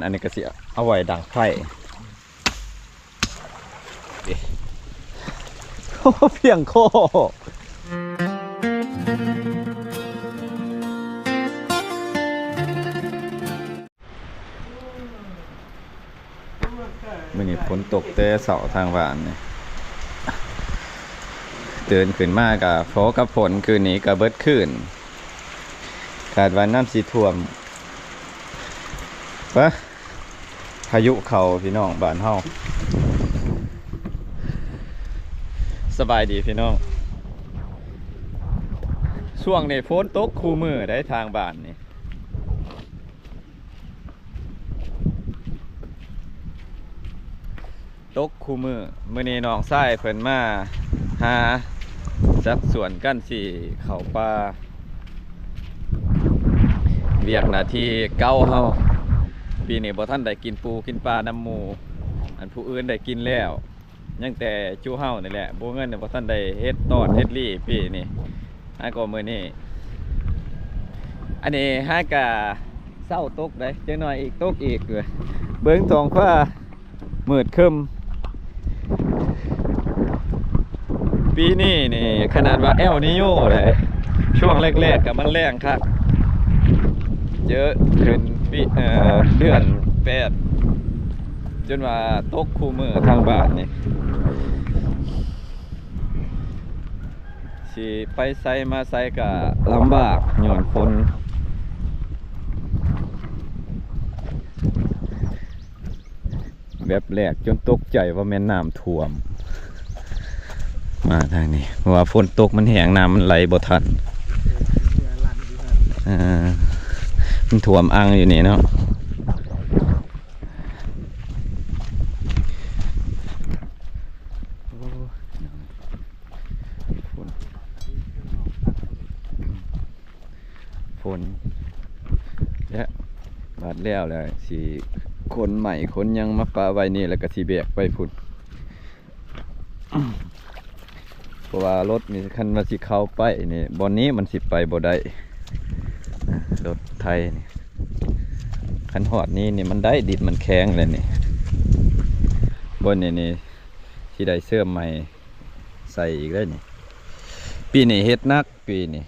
ອັນນີ້ກໍຊິເອົາໄວ້ດັງໄຟ. ໂອ້ ພຽງພໍ. ມື້ນີ້ຝົນຕົກແຕ່ເຊົ້າທາງບ້ານນີ້ ຕື່ນຂຶ້ນມາກໍຝົນກັບຝົນ ຄືນນີ້ກໍເບິດຄືນ ຄາດວ່ານ້ຳຊິຖ້ວມ. ປະ ພາຍຸເຂົ້າພີ່ນ້ອງບ້ານເຮົາ. ສະບາຍດີພີ່ນ້ອງ. ຊ່ວງນີ້ຝົນຕົກຄູ່ມື້ໄດ໋ທາງບ້ານນີ້. ຕົກຄູ່ມື້. ມື້ນີ້ນ້ອງຊາຍເພິ່ນມາຫາ ຈັດສວນກັນຊິເຂົ້າປ່າ. ວຽກໜ້າທີ່ເກົ່າເຮົາ ປີນີ້ບໍ່ທັນໄດ້ກິນປູກິນປານຳໝູ່. ອັນຜູ້ອື່ນໄດ້ກິນແລ້ວ ຍັງແຕ່ຈຸເຮົານີ້ແຫຼະ ບໍ່ ເງິນບໍ່ທັນໄດ້ເຮັດຕອນເຮັດລີ້ປີນີ້. ຫາກໍມື້ນີ້ ອັນນີ້ຫາກະເຊົ້າຕົກໄດ໋ ຈັກໜ້ອຍອີກຕົກອີກ. ເບິ່ງທ້ອງຟ້າມືດຄຶ້ມ. ປີນີ້ນີ້ຂະໜາດວ່າເອລນີໂຍເດ້ ຊ່ວງແລກໆກໍມັນແລ້ງຄັກ ເຈີຂຶ້ນປີ ເອີ ເດືອນແປດ ຈົນວ່າຕົກຄູ່ມື້ທາງບ້ານນີ້. ຊິໄປໃສມາໃສກໍລຳບາກຍ້ອນຝົນ. ແວບແລກຈົນຕົກໃຈວ່າແມ່ນນ້ຳຖ້ວມ. ມາທາງນີ້ ເພາະວ່າຝົນຕົກມັນແຮງ ນ້ຳມັນໄຫຼບໍ່ທັນ. ເອີ ມັນຖ້ວມອັ່ງຢູ່ນີ້ເນາະ. ໂອ້ຍ ຝົນ ຝົນ ແລະ ບາດແລ້ວແລ້ວ ຊິຂົນໄມ້ຂົນຫຍັງມາປະໄວ້ນີ້ ແລ້ວກໍຊິແບກໄປພຸ້ນ. ເພາະວ່າລົດນີ້ ຄັນວ່າຊິເຂົ້າໄປນີ້ ບ່ອນນີ້ມັນຊິໄປບໍ່ໄດ້. ລົດໄຖນີ້ ຄັນຮອດນີ້ນີ້ ມັນໄດ້ ດິນມັນແຂງແລ້ວນີ້. ບ່ອນນີ້ນີ້ ຊິໄດ້ເສີມໃໝ່ໃສ່ອີກແລ້ວນີ້. ປີນີ້ເຮັດໜັກ ປີນີ້.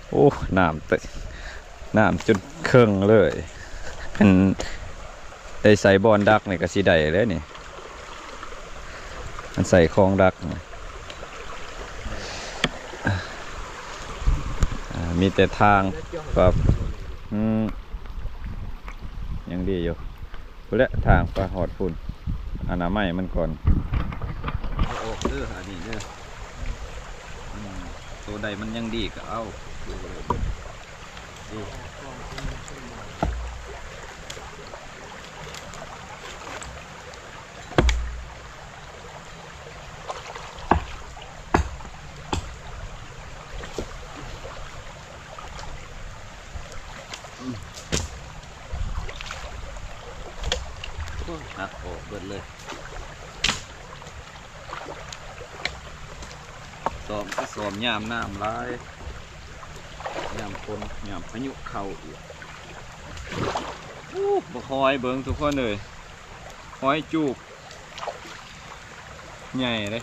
ໂອ້ ນ້ຳເຕັມ ນ້ຳຈົນເຄິ່ງເລີຍ. ອັນໄດ້ໃສ່ບ່ອນດັກນີ້ກໍຊິໄດ້ແລ້ວນີ້ ອັນໃສ່ຄອງດັກນີ້. ອ່າ ມີແຕ່ທາງປັບ ອືມ ຍັງດີຢູ່. ພຸ້ນແຫຼະ ທາງໄປຮອດພຸ້ນ ອະນາໄມມັນກ່ອນ. ເອົາອອກເດີ ອັນນີ້ເດີ ອືມ ໂຕໃດມັນຍັງດີກໍເອົາ. ໂອ້ຍ ຫັກອອກເບິດເລີຍ. ຊ້ອມກໍຊ້ອມຍາມນ້ຳຫຼາຍ ຍາມຝົນ ຍາມພາຍຸເຂົ້າອີກ. ໂອ້ ບັກຫອຍເບິ່ງທຸກຄົນເອີຍ ຫອຍຈູບ ໃຫຍ່ເດ້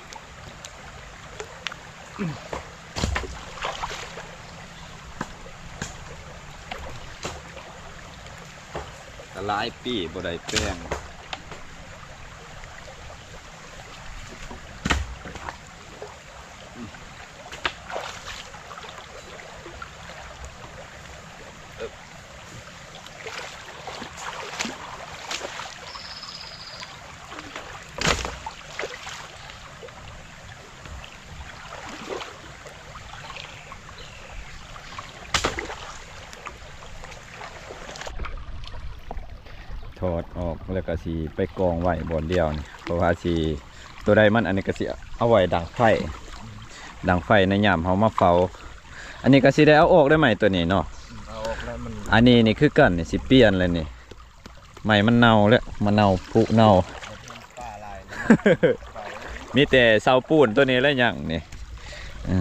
ກໍຫຼາຍປີບໍ່ໄດ້ແປງ. ຖອດອອກແລ້ວກໍຊິໄປກອງໄວ້ບ່ອນດຽວນີ້ ເພາະວ່າຊິ ໂຕໃດມັນ ອັນນີ້ກໍຊິເອົາໄວ້ດັງໄຟ ດັງໄຟໃນຍາມເຮົາມາເຝົ້າ. ອັນນີ້ກໍຊິໄດ້ເອົາອອກໄດ້ໄໝ ໂຕນີ້ເນາະ ເອົາອອກແລ້ວມັນ ອັນນີ້ນີ້ຄືກັນນີ້ ຊິປ່ຽນແລ້ວນີ້ ໄມ້ມັນເນົ່າແລ້ວ ມາເນົ່າ ຜຸເນົ່າ ມີແຕ່ເສົາປູນໂຕນີ້ແຫຼະຍັງນີ້ ເອີ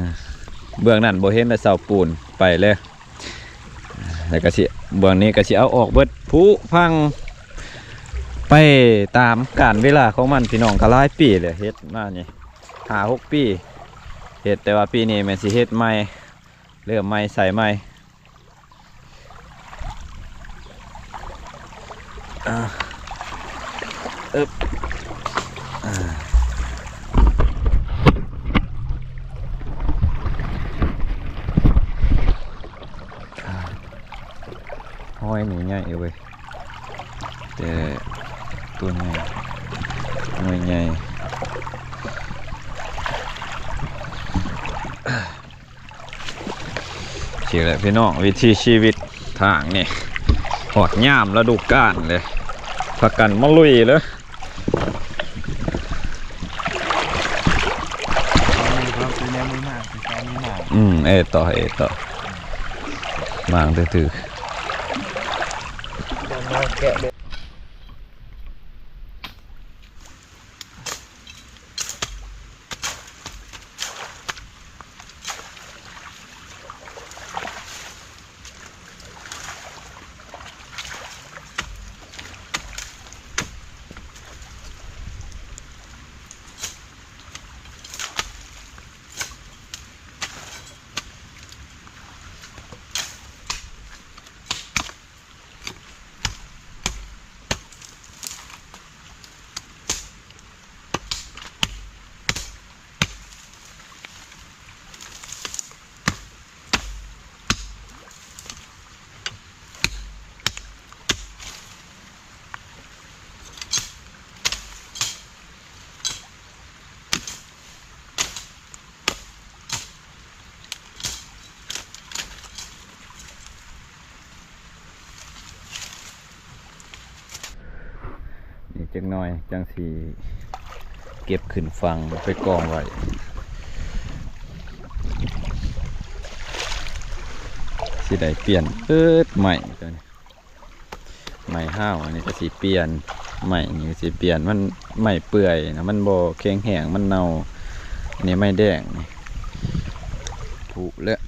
ເບື້ອງນັ້ນບໍ່ເຫັນແລ້ວ ເສົາປູນໄປແລ້ວ. ແລ້ວກໍຊິ ເບື້ອງນີ້ກໍຊິເອົາອອກເບິດ ຜຸພັງໄປຕາມການເວລາຂອງມັນ ພີ່ນ້ອງ. ກໍຫຼາຍປີແລ້ວ ເຮັດມານີ້ຫ້າຫົກປີເຮັດ, ແຕ່ວ່າປີນີ້ແມ່ນຊິເຮັດໃໝ່ ເລີ່ມໃໝ່ ໃສ່ໃໝ່. ອ່າ ເອີບ ອ່າ ອ່າ ຫອຍນີ້ໃຫຍ່ເວີຍ ແຕ່ຕົວໃຫຍ່ ໜ່ວຍໃຫຍ່. ຊີ້ແຫຼະພີ່ນ້ອງ ວິຖີຊີວິດທາງນີ້ ຮອດຍາມລະດູການເລີຍ ພາກັນມາລຸຍເລີຍ. ອືມ ເອຕໍ່ ເອຕໍ່ ມາງຖືກໆ. ອີກຈັກໜ່ອຍຈັ່ງຊິເກັບຂຶ້ນຝັ່ງໄປກອງໄວ້ ຊິໄດ້ປ່ຽນເບີດໄມ້ຕົວນີ້. ໄມ້ຮ້າວອັນນີ້ກໍຊິປ່ຽນ ໄມ້ນີ້ກໍຊິປ່ຽນ ມັນໄມ້ເປື່ອຍນະ ມັນບໍ່ແຂງແຮງ ມັນເນົ່າ. ນີ້ໄມ້ແດງນີ້ ຜຸແລ້ວ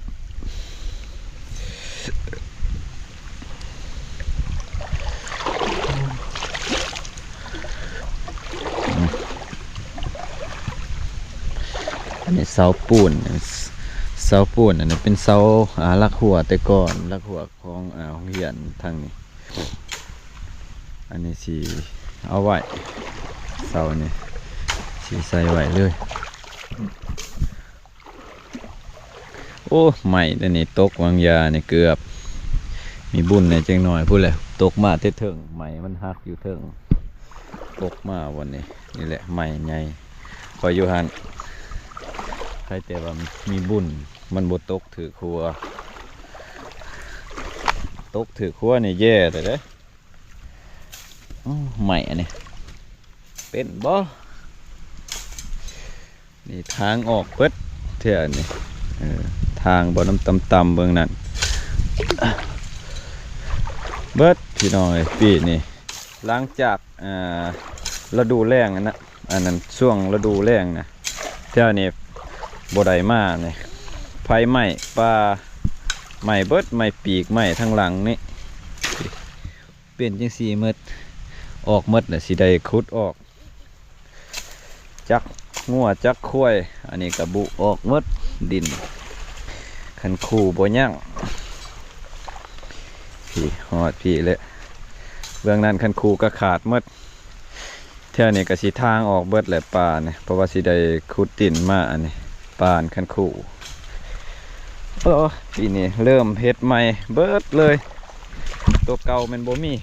ອັນນີ້ເສົາປູນ ເສົາປູນ ອັນນີ້ເປັນເສົາ ອ່າ ຫຼັກຮົ້ວແຕ່ກ່ອນ ຫຼັກຮົ້ວ ຂອງ ອ່າ ໂຮງຮຽນທາງນີ້. ອັນນີ້ຊິເອົາໄວ້ ເສົານີ້ຊິໃສ່ໄວ້ເລີຍ. ໂອ້ ໄມ້ຕົວນີ້ຕົກວາງຢານີ້ເກືອບ ມີບຸນແດ່ຈັກໜ່ອຍພຸ້ນແຫຼະ ຕົກມາແຕ່ເທິງ ໄມ້ມັນຫັກຢູ່ເທິງ ຕົກມາບ່ອນນີ້. ນີ້ແຫຼະໄມ້ໃຫຍ່ ຂ້ອຍຢູ່ຫັ້ນ ໃຄແຕ່ວ່າມີບຸນ ມັນບໍ່ຕົກຖືກຫົວ ຕົກຖືກຫົວນີ້ແຍ່ແລ້ວເດ້. ໂອ້ ໄມ້ອັນນີ້ເປັນບໍ່? ນີ້ທາງອອກເບິດເທື່ອນີ້ ເອີ ທາງບໍ່ນຳຕ່ຳໆເບິ່ງນັ້ນ ເບິດ ພີ່ນ້ອງເອີຍ ປີນີ້ ຫຼັງຈາກ ອ່າ ລະດູແລ້ງ ອັນນັ້ນ ອັນນັ້ນ ຊ່ວງລະດູແລ້ງນະ ແຖວນີ້ບໍ່ໄດ້ມານີ້ ໄຟໄໝ້ປ່າ ໄໝ້ເບິດ ໄໝ້ປີກ ໄໝ້ທາງຫຼັງນີ້ ເປັນຈັ່ງຊີ້ໝົດ ອອກໝົດແລ້ວ ຊິໄດ້ຂຸດອອກ ຈັກງົວຈັກຄວາຍ ອັນນີ້ກະບຸອອກໝົດດິນ ຄັນຄູບໍ່ຍັງ ພີ້ ຮອດພີ້ແລ້ວ ເບື້ອງນັ້ນຄັນຄູກະຂາດໝົດ ແຖວນີ້ກະຊິທາງອອກເບິດແຫຼະ ປ່ານີ້ ເພາະວ່າຊິໄດ້ຂຸດດິນມາ ອັນນີ້ ປ່ານຄັນຄູ ໂອ້ ປີນີ້ເລີ່ມເຮັດໃໝ່ເບິດເລີຍ ໂຕເກົ່າແມ່ນບໍ່ມີ.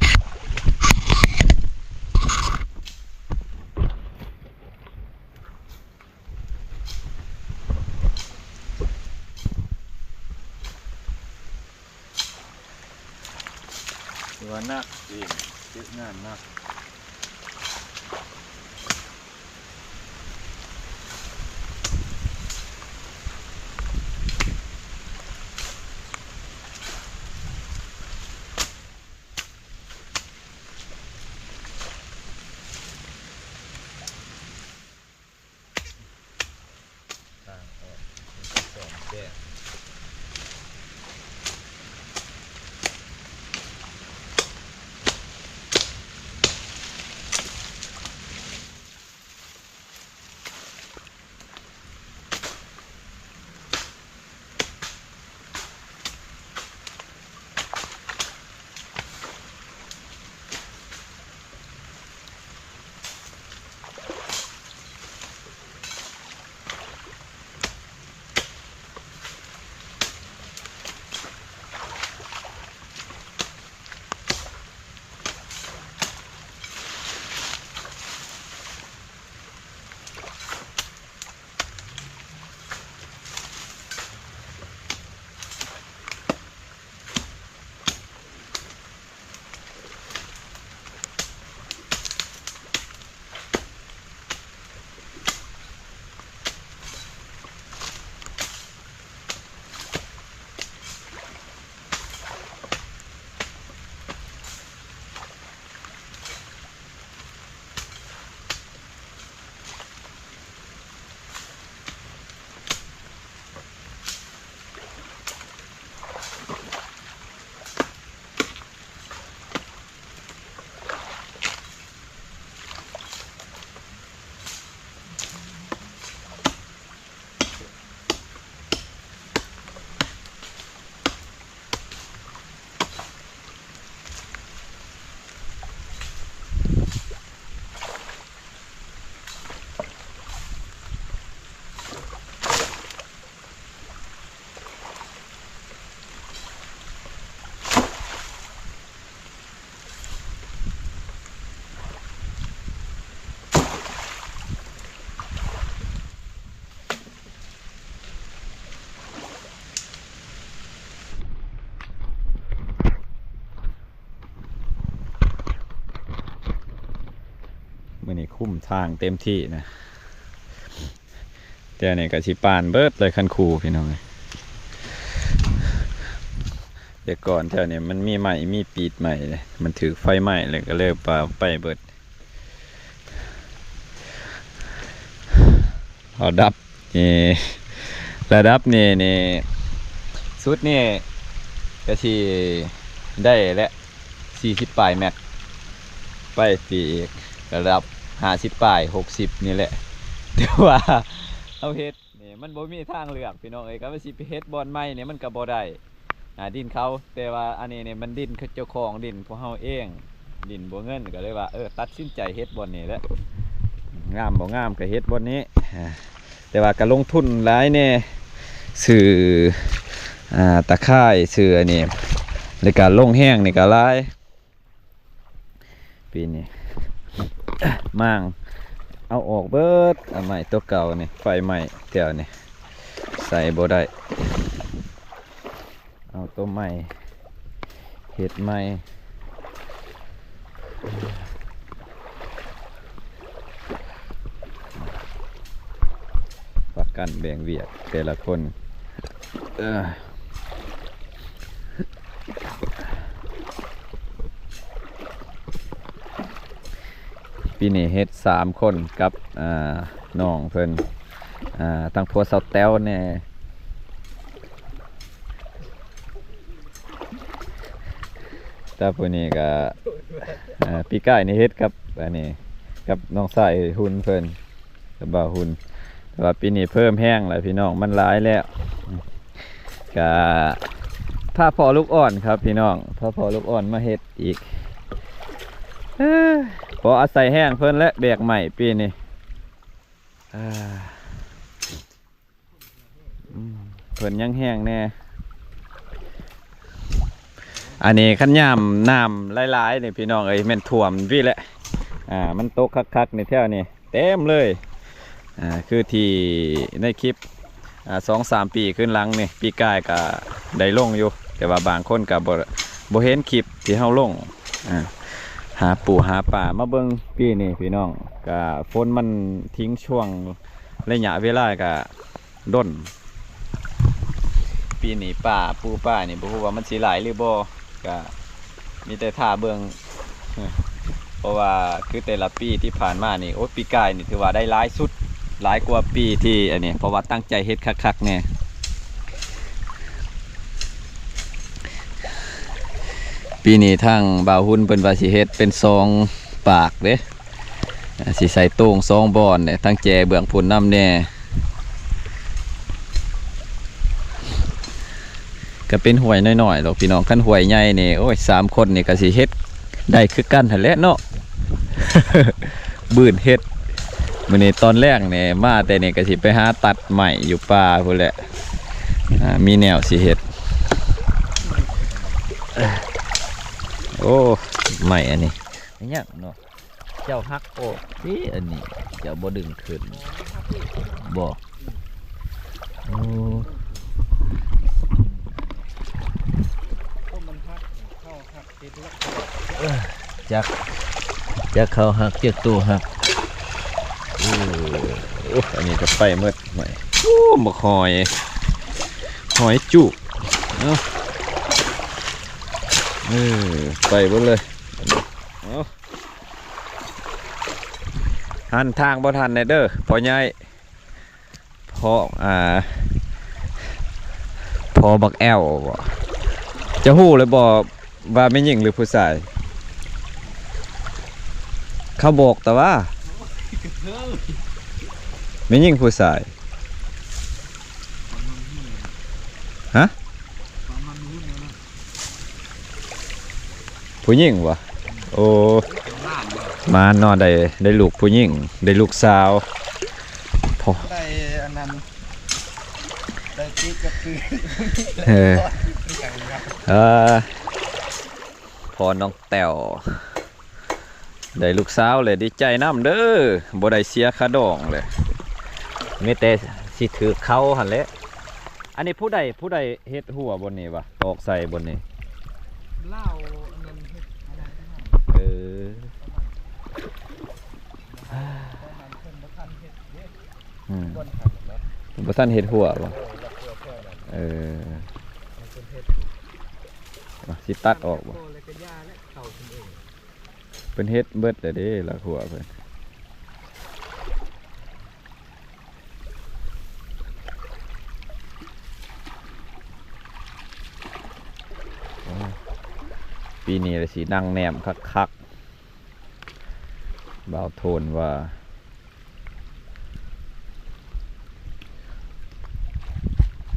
ຖືວ່າໜັກອີກ ເຮັດງານໜັກ. ຄຸມທາງເຕັມທີ່ນະ. ແຖວນີ້ກໍຊິປານເບິດເລີຍຄັນຄູ ພີ່ນ້ອງເອີຍ. ແຕ່ກ່ອນແຖວນີ້ມັນມີໄມ້ ມີປີດໄມ້ເດ້ ມັນຖືກໄຟໄໝ້ ແລ້ວກໍເລີຍປາໄປເບິດ. ລະດັບນີ້ ລະດັບນີ້ນີ້ ສຸດນີ້ກໍຊິໄດ້ແຫຼະ ສີ່ສິບປາຍແມັດ ໄປປີກກໍລະດັບຫ້າສິບປາຍ ຫົກສິບນີ້ແຫຼະ. ແຕ່ວ່າເຮົາເຮັດນີ້ມັນບໍ່ມີທາງເລືອກ ພີ່ນ້ອງເອີຍ, ກໍວ່າຊິໄປເຮັດບ່ອນໃໝ່ນີ້ມັນກໍບໍ່ໄດ້ ອ່າ ດິນເຂົາ. ແຕ່ວ່າອັນນີ້ນີ້ມັນດິນເຈົ້າຂອງ ດິນພວກເຮົາເອງ ດິນບໍ່ເງິນ ກໍເລີຍວ່າ ເອີ ຕັດສິນໃຈເຮັດບ່ອນນີ້ແຫຼະ. ງາມບໍ່ງາມກໍເຮັດບ່ອນນີ້ ອ່າ ແຕ່ວ່າກໍລົງທຶນຫຼາຍແດ່ ຊື້ ອ່າ ຕາຂ່າຍ ຊື້ອັນນີ້ ແລ້ວກໍລົງແຮງນີ້ກໍຫຼາຍ. ປີນີ້ມ້າງເອົາອອກເບິດ ເອົາໄມ້ຕົວເກົ່ານີ້ ໄຟໄໝ້ແຖວນີ້ ໃສ່ບໍ່ໄດ້ ເອົາຕົວໃໝ່ ເຮັດໃໝ່. ປະກັນແບ່ງວຽກແຕ່ລະຄົນ ເອີ ປີນີ້ເຮັດສາມຄົນກັບ ອ່າ ນ້ອງເພິ່ນ ອ່າ ທັງຜົວສາວແຕ້ວແດ່. ແຕ່ຜູ້ນີ້ກໍ ເອີ ປີກາຍນີ້ເຮັດກັບອັນນີ້ ກັບນ້ອງຊາຍຮຸ່ນເພິ່ນ ກັບບ່າວຮຸ່ນ. ແຕ່ວ່າປີນີ້ເພີ່ມແຮງແລ້ວພີ່ນ້ອງ ມັນຫຼາຍແລ້ວ. ກະພາພໍ່ລູກອ່ອນຄັບພີ່ນ້ອງ ພາພໍ່ລູກອ່ອນມາເຮັດອີກ ເອີ ພໍອາໄສແຮງເພິ່ນແຫຼະ ແບກໄມ້ປີນີ້ ເອີ ອືມ ເພິ່ນຍັງແຮງແດ່. ອັນນີ້ຄັນຍາມນ້ຳຫຼາຍໆນີ້ພີ່ນ້ອງເອີຍ ແມ່ນຖ້ວມພີ້ແຫຼະ ອ່າ ມັນຕົກຄັກໆນີ້ ແຖວນີ້ເຕັມເລີຍ ອ່າ ຄືທີ່ໃນຄລິບ ອ່າ ສອງສາມປີຄືນຫຼັງນີ້ ປີກາຍກໍໄດ້ລົງຢູ່ ແຕ່ວ່າບາງຄົນກໍບໍ່ ບໍ່ເຫັນຄລິບທີ່ເຮົາລົງ ອ່າ ຫາປູຫາປາ. ມາເບິ່ງປີນີ້ພີ່ນ້ອງ ກໍຝົນມັນຖິ້ມຊ່ວງໄລຍະເວລາກໍດົນ. ປີນີ້ປາ ປູປານີ້ບໍ່ຮູ້ວ່າມັນຊິຫຼາຍຫຼືບໍ່ ກະມີແຕ່ຖ້າເບິ່ງ ເພາະວ່າຄືແຕ່ລະປີທີ່ຜ່ານມານີ້ ໂອ້ຍ ປີກາຍນີ້ຖືວ່າໄດ້ຫຼາຍສຸດ ຫຼາຍກວ່າປີທີ່ອັນນີ້ ເພາະວ່າຕັ້ງໃຈເຮັດຄັກໆແດ່. ປີນີ້ທາງບ່າວຮຸ່ນເພິ່ນວ່າຊິເຮັດເປັນສອງປາກເດ້ ອ່າ ຊິໃສ່ໂຕ່ງສອງບ່ອນແຫຼະ ທັງແຈເບື້ອງພຸ້ນນຳແດ່. ກໍເປັນຫ້ວຍນ້ອຍໆດອກພີ່ນ້ອງ ຄັນຫ້ວຍໃຫຍ່ນີ້ ໂອ້ຍ ສາມຄົນນີ້ກໍຊິເຮັດໄດ້ຄືກັນຫັ້ນແຫຼະເນາະ ບືນເຮັດ. ມື້ນີ້ຕອນແລງນີ້ ມາແຕ່ນີ້ກໍຊິໄປຫາຕັດໄມ້ຢູ່ປ່າພຸ້ນແຫຼະ ອ່າ ມີແນວຊິເຮັດ. ໂອ້ ໄມ້ອັນນີ້ ອີຫຍັງເນາະ? ເຈົ້າຫັກອອກຕິ ອັນນີ້ເຈົ້າບໍ່ດຶງຂຶ້ນບໍ? ໂອ້ ຈັກ ຈັກເຂົາຫັກ ຈັກໂຕຫັກ. ໂອ້ ອັນນີ້ກໍໄປໝົດ. ໂອ້ ບັກຫອຍ ຫອຍຈຸເນາະ ເອີ ໄປເບິດເລີຍ. ເອົາ ຫັນທາງບໍ່ທັນແດ່ເດີພໍ່ໃຫຍ່ ພໍ່ ອ່າ ພໍ່ບັກແອວບໍ? ຈະຮູ້ແລ້ວບໍວ່າແມ່ຍິງຫຼືຜູ້ຊາຍ? ເຂົາບອກແຕ່ວ່າ ແມ່ຍິງຜູ້ຊາຍ? ຮະ? ຜູ້ຍິງຫວາ? ໂອ້ ໝານເນາະ ໄດ້ ໄດ້ລູກຜູ້ຍິງ ໄດ້ລູກສາວ ພໍ ໄດ້ອັນນັ້ນ ໄດ້ຕິດກັບຄື ເອີ ເອີ ພໍ່ນ້ອງແຕ້ວ ໄດ້ລູກສາວແລ້ວ ດີໃຈນຳເດີ ບໍ່ໄດ້ເສຍຄ່າດອງເລີຍ ມີແຕ່ຊິຖືກເຂົາຫັ້ນແຫຼະ. ອັນນີ້ຜູ້ໃດ ຜູ້ໃດເຮັດຮົ້ວບ່ອນນີ້ຫວາ? ຕອກໃສ່ບ່ອນນີ້ ລາວອັນນັ້ນເຮັດອັນນັ້ນ ເອີ ອ່າ ບໍ່ທັນເຮັດຮົ້ວບໍ່? ເອີ ຊິຕັດອອກບໍ່? ເພິ່ນເຮັດເບິດແລ້ວເດ້ ລາກຮົ້ວເພິ່ນ. ໂອ້ ປີນີ້ລະຊິນັ່ງແນມຄັກໆ ບ່າວໂທນວ່າ.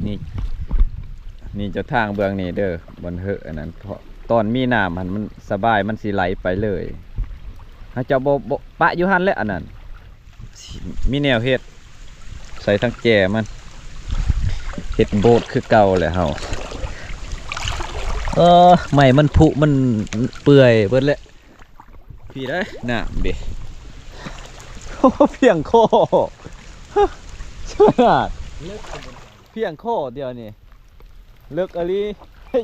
ນີ້ ນີ້ເຈົ້າທາງເບື້ອງນີ້ເດີ ບ່ອນເຫີອັນນັ້ນ ຕອນມີນ້ຳຫັ້ນມັນສະບາຍ ມັນຊິໄຫຼໄປເລີຍ. ເຮົາເຈົ້າບໍ່ ບໍ່ປະຢູ່ຫັ້ນແຫຼະ ອັນນັ້ນ ມີແນວເຮັດ ໃສ່ທັງແຈມັນ ເຮັດໂບດຄືເກົ່າແຫຼະເຮົາ. ເອີ ໄມ້ມັນຜຸ ມັນເປື່ອຍເບິດແລ້ວ. ພີ້ໄດ໋ ນ້ຳເດ ໂອ້ ພຽງຄໍ ຂະໜາດ ພຽງຄໍດຽວນີ້ ເລິກອີ່ຫຼ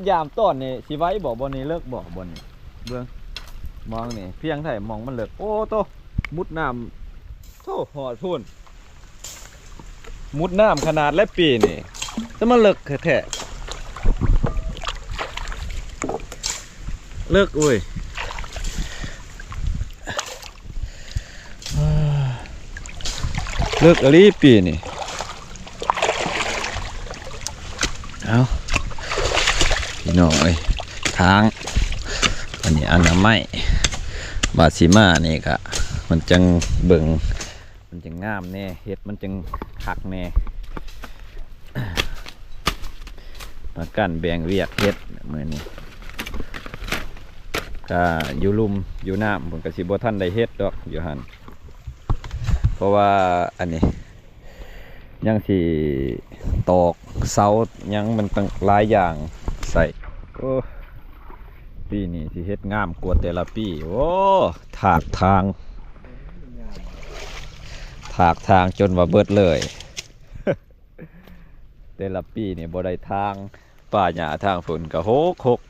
ີ. ຍາມຕອນນີ້ຊິໄຫວບໍ່? ບ່ອນນີ້ເລິກບໍ່? ບ່ອນນີ້ເບິ່ງ ມອງນີ້ພຽງໄດ໋ ມອງມັນເລິກ. ໂອ້ໂຕ ມຸດນ້ຳ ໂທ້ ຮອດພຸ້ນ. ມຸດນ້ຳຂະໜາດແລະປີນີ້ ແຕ່ມັນເລິກແທ້ໆ ເລິກເວີຍ ເລິກອີ່ຫຼີປີນີ້. ເອົ້າ ພີ່ນ້ອງເອີຍ ທາງ ອັນນີ້ອະນາໄມ ບາດຊິມານີ້ກະ ມັນຈັ່ງເບິ່ງ ມັນຈັ່ງງາມແດ່ ເຮັດມັນຈັ່ງຄັກແດ່. ປະກັນແບ່ງວຽກເຮັດມື້ນີ້ ກະຢູ່ລຸ່ມຢູ່ນ້ຳ ເພິ່ນກະຊິບໍ່ທັນໄດ້ເຮັດດອກຢູ່ຫັ້ນ ເພາະວ່າອັນນີ້ຍັງຊິຕອກເສົາ ຍັງມັນຕັ້ງຫຼາຍຢ່າງໃສ່. ໂອ້ ປີນີ້ຊິເຮັດງາມກວ່າແຕ່ລະປີ. ໂອ້ ຖາກທາງ ຖາກທາງຈົນວ່າເບິດເລີຍ. ແຕ່ລະປີນີ້ບໍ່ໄດ້ທາງ ປ່າຫຍ້າທາງພຸ້ນກະຫົກຫົກ.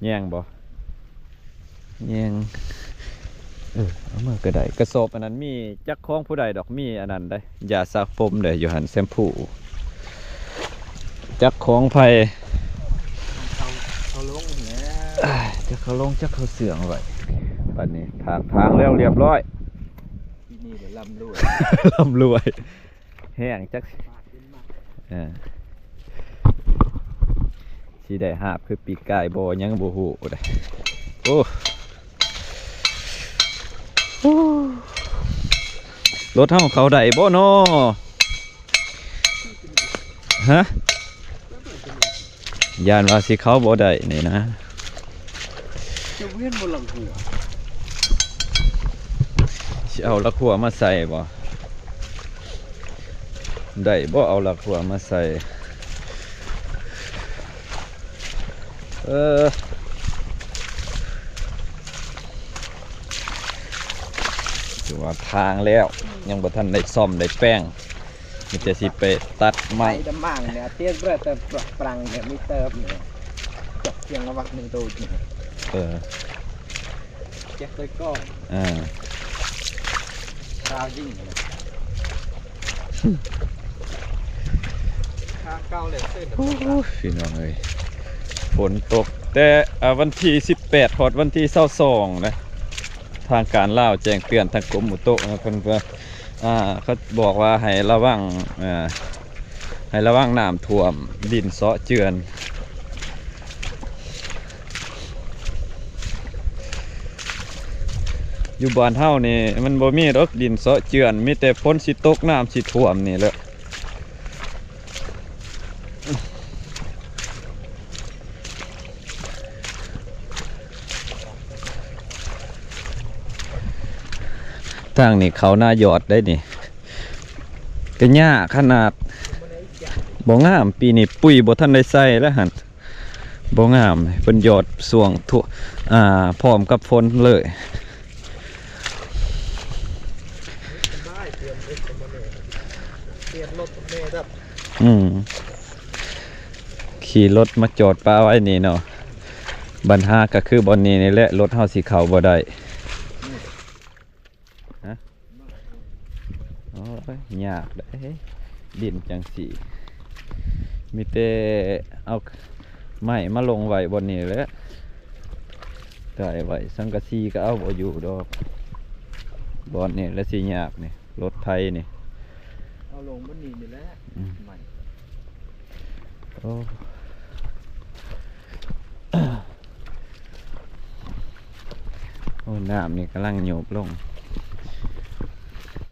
ແຍງບໍ່? ແຍງ ເອີ ເອົາມາກະໄດ້. ກະສອບອັນນັ້ນມີຈັກຂອງຜູ້ໃດດອກ ມີອັນນັ້ນໄດ໋ ຢາສະຜົມເດ້ ຢູ່ຫັ້ນ ແຊມພູ ຈັກຂອງໃຜ ເຂົາ ເຂົາລົງແລ້ວ ຈັກເຂົາລົງ ຈັກເຂົາເຊື່ອງໄວ້. ບັດນີ້ຖາກທາງແລ້ວລຽບຮ້ອຍ ປີນີ້ລະລ່ຳລວຍ ລ່ຳລວຍ ແຫ້ງຈັກ ເອີ ຊິໄດ້ຫາບຄືປີກາຍບໍ່ ຍັງບໍ່ຮູ້ເດ້. ໂອ້ ລົດເຮົາເຂົ້າໄດ້ບໍ່ນໍ? ຮະ? ຢ້ານວ່າຊິເຂົ້າບໍ່ໄດ້ນີ້ນະ. ເຈົ້າເຫັນບໍ່ລະຫົວ? ຊິເອົາລະຫົວມາໃສ່ບໍ່? ໄດ້ບໍ່ເອົາລະຫົວມາໃສ່? ເອີ ຖືວ່າທາງແລ້ວ ຍັງບໍ່ທັນໄດ້ສ້ອມໄດ້ແປງ. ມີແຕ່ຊິໄປຕັດໄມ້ ໄປດຳມັງເນຍ ເຕຍເບຣເຕີປຣັງເນຍ ມີເຕີບເນຍ ຈອກພຽງລະວັກໜຶ່ງໂຕນີ້ ເອີ ແຈກເລີຍກ່ອນ ເອີ ຄາວຍິງເນຍ ຄາເກົ່າເລີຍ ໂອ້ຍ ພີ່ນ້ອງເອີຍ ຝົນຕົກແຕ່ ອາ ວັນທີສິບແປດ ຮອດວັນທີຊາວສອງນະ ທາງການລາວແຈ້ງເຕືອນ ທາງກົມອຸຕຸນະ ເພິ່ນວ່າ ອ່າ ເຂົາບອກວ່າໃຫ້ລະວັງ ເອີ ໃຫ້ລະວັງນ້ຳຖ້ວມ ດິນເຊາະເຈື່ອນ. ຢູ່ບ້ານເຮົານີ້ມັນບໍ່ມີດອກດິນເຊາະເຈື່ອນ ມີແຕ່ຝົນຊິຕົກ ນ້ຳຊິຖ້ວມນີ້ແຫຼະ. ທາງນີ້ເຂົ້ານາຍອດໄດ໋ນີ້ ກະຍາກຂະໜາດ ບໍ່ງາມ. ປີນີ້ປຸ໋ຍບໍ່ທັນໄດ້ໃສ່ແລ້ວຫັ້ນ ບໍ່ງາມ. ເພິ່ນຢອດຊ່ວງ ອ່າ ພ້ອມກັບຝົນເລີຍ. ອືມ ຂີ່ລົດມາຈອດປະໄວ້ນີ້ເນາະ ບັນຫາກະຄືບ່ອນນີ້ນີ້ແຫຼະ ລົດເຮົາຊິເຂົ້າບໍ່ໄດ້. ຮະ? ໂອ້ຍ ຍາກເດ້ ດິນຈັ່ງຊີ້ ມີແຕ່ເອົາໄມ້ມາລົງໄວ້ບ່ອນນີ້ແຫຼະ ໄດ້ໄວ້ ສັງກະສີກໍເອົາບໍ່ຢູ່ດອກ ບ່ອນນີ້ແຫຼະຊິຍາກນີ້ ລົດໄຖນີ້ ເອົາລົງບ່ອນນີ້ນີ້ແຫຼະ ອືມ ໄມ້ ໂອ້ ໂອ້ ນ້ຳນີ້ກຳລັງໂຍບລົງ